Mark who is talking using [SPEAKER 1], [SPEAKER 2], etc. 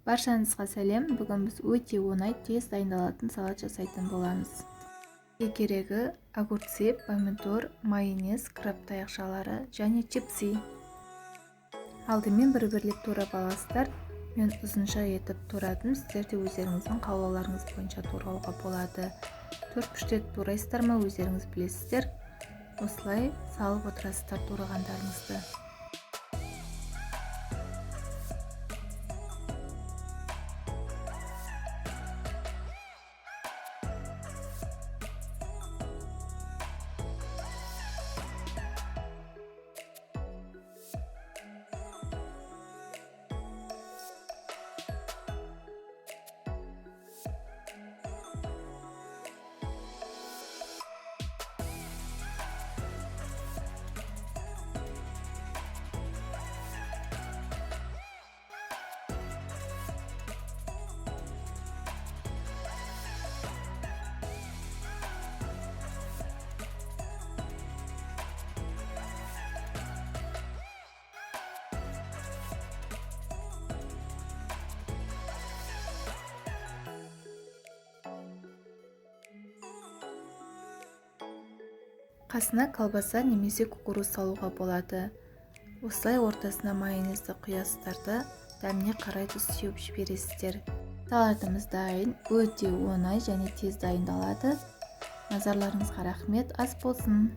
[SPEAKER 1] Баршаңызға сәлем. Бүгін біз өте оңай, тез дайындалатын салат жасайтын боламыз. Бізге керегі огурцы, помидор, майонез, краб таяқшалары және чипсы. Алдымен бір-бірлеп турап аласыздар. Мен ұзынша етіп турадым, сіздер де өздеріңіздің қалауларыңыз бойынша турауға болады. Төрт піштет турайсыздар ма, өздеріңіз білесіздер. Осылай салып отырасыздар турағандарыңызды. Қасына колбаса немесе кукуруз салуға болады. Осылай ортасына майонезді құясыздар да, дәміне қарай тұз сеуіп жібересіздер. Салатымыз дайын, өте оңай және тез дайындалады. Назарларыңызға рахмет, ас болсын.